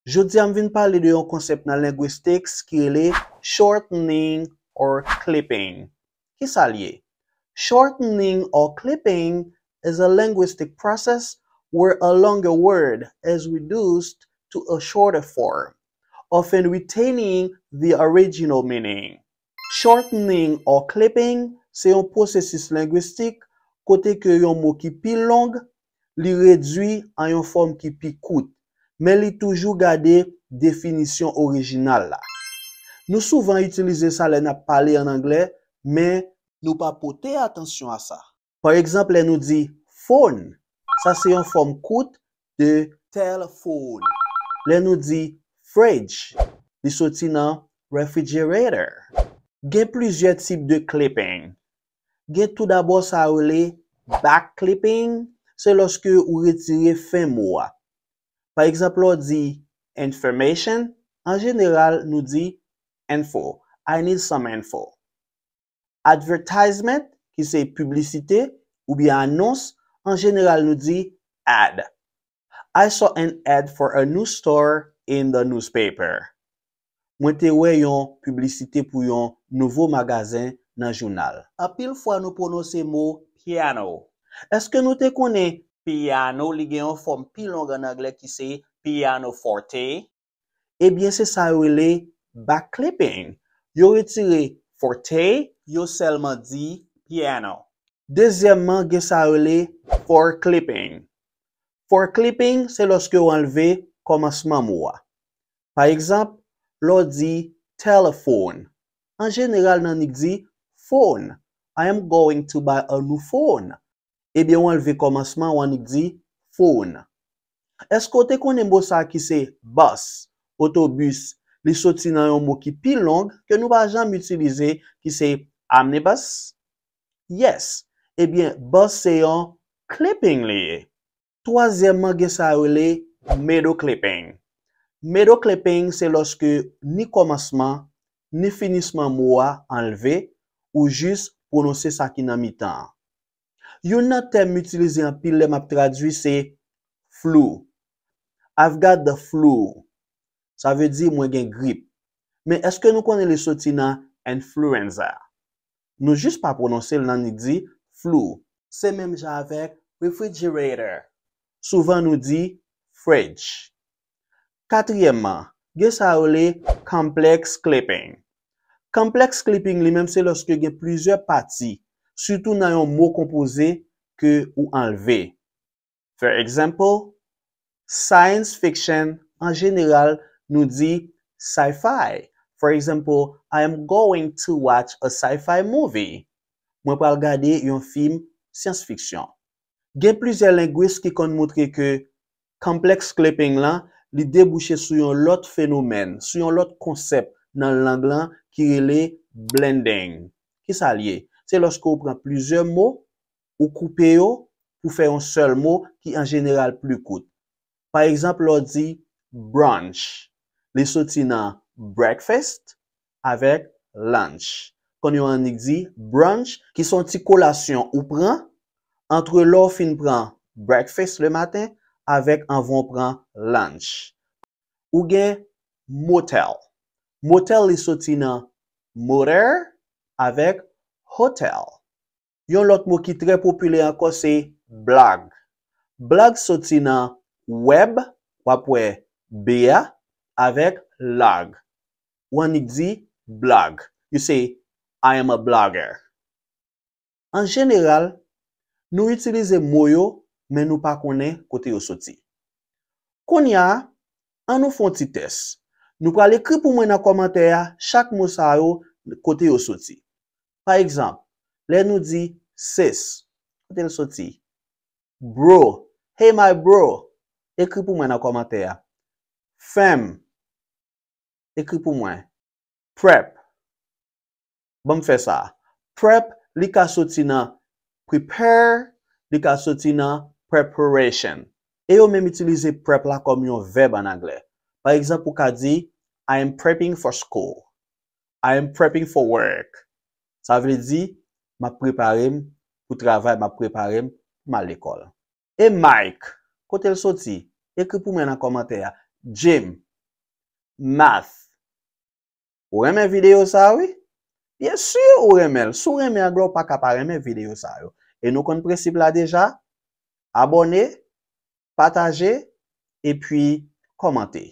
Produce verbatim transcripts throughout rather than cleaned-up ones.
Jodi a m vin pale de yon konsèp nan linguistics ki rele shortening or clipping. Kisa l ye? Shortening or clipping is a linguistic process where a longer word is reduced to a shorter form, often retaining the original meaning. Shortening or clipping se yon pwosesis lengwistik kote ke yon mo ki pi long, li redui an yon fòm ki pi kout, men li toujou gade definisyon orijinal la. Nou souvan itilize sa lè n ap pale ann anglè, men nou pa pote atansyon a sa. Pa egzanp, lè nou di phone, sa se yon fòm kout de telephone. Lè nou di fridge, li soti nan refrigerator. Gen plizyè tip de clipping. Gen toudabò sa yo rele back clipping, se lòske ou retire fen mo a. Pa egzanp, lè w di information, an jeneral, nou di info. I need some info. Advertisement, ki se piblisite oubyen anons, an jeneral, nou di ad. I saw an ad for a new store in the newspaper. Mwen te wè yon piblisite pou yon nouvo magazen nan jounal. Anpil fwa nou pwononse mo piano. Èske nou te konnen piano li gen yon fòm pi long ann anglè ki se pianoforte? Ebyen, se sa yo rele back clipping. Yo retire forte, yo sèlman di piano. Dezyèmman, gen sa yo rele foreclipping. Foreclipping, se lòske w anlve kòmansman mo a. Pa egzanp, lè w di telephone, an jeneral, n annik di phone. I am going to buy a new phone. Ebyen, w anlve kòmansman, w annik di phone. Èske w te konnen mo sa a ki se bus, otobis, li soti nan yon mo ki pi long ke nou pa janm itilize, ki se omnibus? Yes. Ebyen, bus se yon clipping li ye. Twazyèmman, gen sa yo rele middle clipping. Middle clipping, se lòske ni kòmansman, ni finisman mo a anlve, ou jis pwononse sa ki nan mitan an. Youn nan tèm m itilize anpil lè m ap tradui se flu. I've got the flu. Sa vle di mwen gen grip. Men èske nou konnen li soti nan influenza? Nou jis pa pwononse l, n annik di flu. Se menm jan avèk refrigerator. Souvan nou di fridge. Katriyèmman, gen sa yo rele complex clipping. Complex clipping li menm se lòske gen plizyè pati, sitou nan yon mo konpoze ke ou anlve. For example, science fiction, an jeneral, nou di sci-fi. For example, I am going to watch a sci-fi movie. Mwen pral gade yon fim syans fiksyon. Gen plizyè lengwis ki konn moutre ke complex clipping lan, li debouche sou yon lòt fenomèn, sou yon lòt konsèp nan lang lan ki rele blending. Kisa l ye? Se lòske w pran plizyè mo, ou koupe yo pou fè yon sèl mo ki an jeneral pli kout. Pa egzanp, lè w di brunch, li soti nan breakfast avèk lunch. Konn yo annik di brunch, ki se yon ti kolasyon ou pran antre lè w fin pran breakfast le maten avèk anvan w pran lunch. Ou gen motel. Motel li soti nan motor avèk hotel. Yon lòt mo ki trè popilè ankò se blog. Blog soti nan web, w ap wè B a, avèk log. Ou annik di blog. You say, I am a blogger. An jeneral, nou itilize mo yo, men nou pa konnen kote yo soti. Kounye a, ann nou fè yon ti tès. Nou pral ekri pou mwen nan kòmantè a chak mo sa yo kote yo soti. Pa egzanp, lè nou di sis, kote l soti? Bro, hey my bro, ekri pou mwen nan kòmantè a. Fèm, ekri pou mwen. Prep, ban m fè sa. Prep, li ka soti nan prepare, li ka soti nan preparation. E yo menm itilize prep la kòm yon vèb an anglè. Pa egzanp, ou ka di, I am prepping for school. I am prepping for work. Sa vle di, m ap prepare m pou travay, m ap prepare m pou m al lekòl. E Mike, kote l soti? Ekri pou mwen nan kòmantè a. Jim, Math. Ou renmen videyo sa a, wi? Byen si ou renmen l. Si w renmen anglè, ou pa ka pa renmen videyo sa yo. E nou konn prensip la deja. Abòne, pataje, epi kòmante.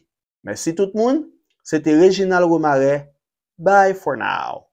Mèsi tout moun. Se te Reginald Romare. Bye for now.